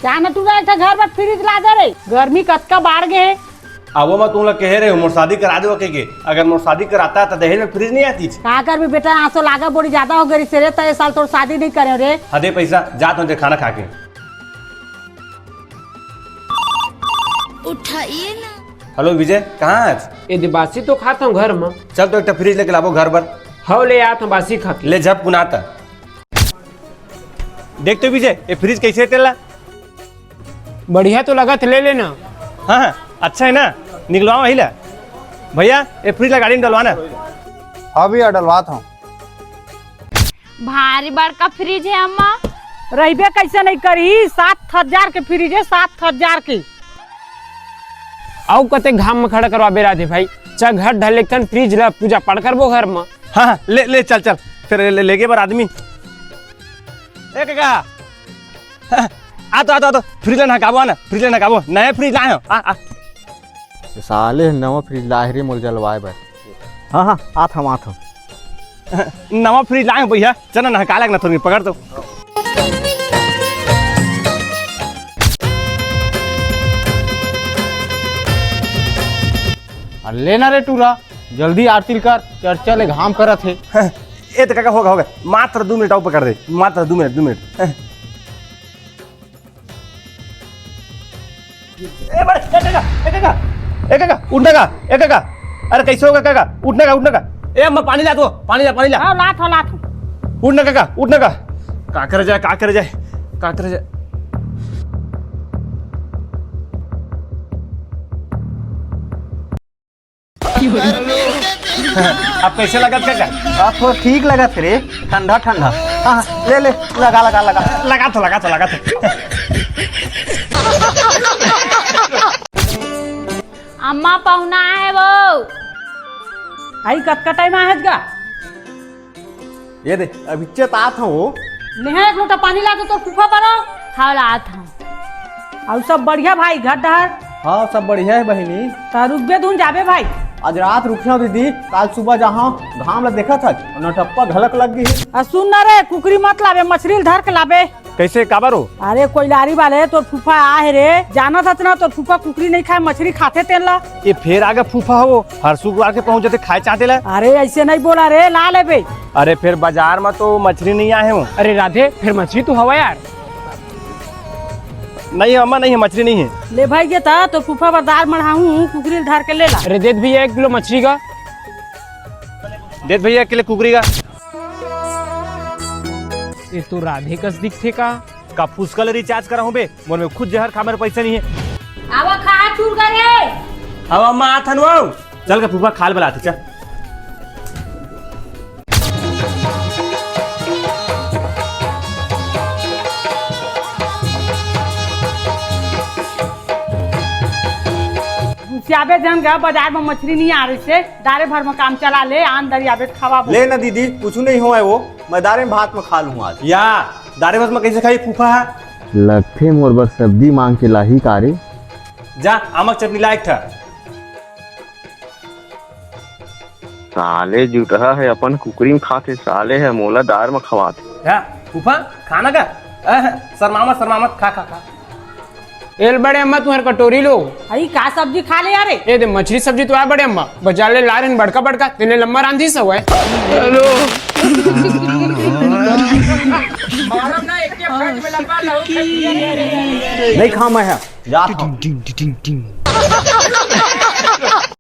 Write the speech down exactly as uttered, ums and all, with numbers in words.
जा ना टूरा, एक ठा घर बर फ्रिज ला दे रे, गर्मी कतका बाढ़ गे हे। अब वो मैं तुम लोग कहे रहे हो, मोर शादी करा दो के, के? अगर मोर शादी कराता तो दहेज में फ्रिज नहीं आती थी। का करबे बेटा, आंसू लागा बड़ी ज्यादा हो गई से रे, त ए साल तोर शादी नहीं करे रे। हदे पैसा, जा तुम खाना खा के। उठाइए ना। हेलो विजय, कहाँ है आज? ए दे बासी तो खात हूँ घर में। चल तो एक ठा फ्रिज लेके लाबो घर पर। हव ले आत हूँ बासी खा के। ले झप कुनाता। देख तो विजय, ये फ्रिज कैसे टेला? बढ़िया तो लगत, ले लेना। हाँ, हाँ, अच्छा है ना, निकलवाओ वही ला। भैया, ये फ्रिज ला गाड़ी में डलवाना। हाँ भैया, डलवात हूँ। भारी बड़का फ्रिज है अम्मा। रहिबे कैसे नहीं करी, सात हजार के फ्रिज है, सात हजार के। अउ कते घाम में खड़ा करवाबे राधे भाई, चा घर ढल लेकन फ्रिज ला पूजा पाठ करबो घर में। हाँ, हाँ, ले, ले, चल, चल, फिर ले, लेगे बर आदमी। ए काका, आ तो, आ तो, आ तो, फ्रिज ला नहकाबो, आ ना, फ्रिज ला नहकाबो, नया फ्रिज लाए हो, आ, आ। साले नवा फ्रिज लाए रे मोर जलवाए बर। हाँ, हाँ, आत हूँ, आत हूँ। नवा फ्रिज लाए हो भैया, चल ना नहका लेक ना थोड़ी, पकड़ तो। अरे ले ना रे टूरा, जल्दी आरती कर, चर्चा ले घाम करत हे। ए तो काका, होगा, होगा, मात्र दो मिनट अउ पकड़ दे, मात्र दो मिनट, दो मिनट। ए बड़े, ए काका, ए काका, ए काका, उठ ना का, ए काका। अरे कैसे होगा काका? उठ ना का, उठ ना का। ए अम्मा, पानी ला दो, पानी ला, पानी ला। हाँ, लात हो, लात हो। उठ ना काका, उठ ना का। का करे जाए, का करे जाए, का करे जाए। अब कैसे लगत काका? अब थोड़ा ठीक लगत रे, ठंडा ठंडा। हाँ, हाँ, ले ले, लगा लगा लगा। लगा तो, लगा तो, लगा तो। अम्मा पहुना है वो। आई कतका टाइम आहे गा? ये दे, अभी चेतात हूँ। नेहा, एक लोटा पानी ला दो तो फूफा बरो। हाँ, लात हूँ। अउ सब बढ़िया भाई, घर डहर? हाँ, सब बढ़िया है बहिनी। त रुकबे धुन जाबे भाई। आज रात रुकिया दीदी, काल सुबह जहाँ घाम ला देखत हस, नटप्पा घलक लग गई। आ सुन ना रे, कुकरी मत लाबे, मछरी ल धर के लाबे। कैसे, काबर हो? अरे कोइलारी वाले, तोर फूफा आहे रे, जानत हस ना, तोर फूफा कुकरी नहीं खाए, मछरी खाथे तेन ला। ये फेर आगे फूफा हो, हर शुक्रवार के पहुंच जाते खाए चाहते ला। अरे ऐसे नहीं बोला रे, ला लेबे। अरे फेर बाजार में तो मछरी नहीं आए हो। अरे राधे, फेर मछरी तो हवा यार। नहीं अम्मा, नहीं है, मछरी नहीं है। ले भाई, ये ता तोर फूफा बर दार मढ़ाहूँ, कुकरी ल धर के ले ला। अरे देत भैया एक किलो मछरी का। देत भैया एक किलो कुकरी का। ये तो राधे कस दिखथे का। का फुसका ले रिचार्ज कराहूँ बे, मोर में खुद जहर खाबर पैसा नहीं है। आवा खा चूर करे। अब अम्मा आत हन वो। चल के फूफा खाल बलाते चल। गुसियाबे झन गा, बाजार में मछरी नहीं आ रही से, दारे भर में काम चला ले, आन दरियाबे खवाबो। ले ना दीदी, कुछ नहीं होए वो, मैं दारे में भात में खा लूँ आज। या दारे भात में कैसे खाई फूफा है? लगथे मोर बर सब्जी मांग के लाही का रे? जा आमक चटनी ला एक ठा। साले जुटहा है अपन कुकरी में खाथे, साले है मोला दार में खवाथे। या फूफा खाना का? अह, शर्मामत शर्मामत खा खा खा। एल बड़े अम्मा तुम्हारे कटोरी लो। अई का सब्जी खा ले यारे? ए दे मछरी सब्जी तो आय बड़े अम्मा, बाजार ले ला रहे बड़का बड़का, तेने लम्बा रांधी सब है। हेलो। मारम ना एक एक फट में लम्बा लहू फेंक दिया रे। नहीं खा मैं है, जात हूँ। टिंग, टिंग, टिंग, टिंग।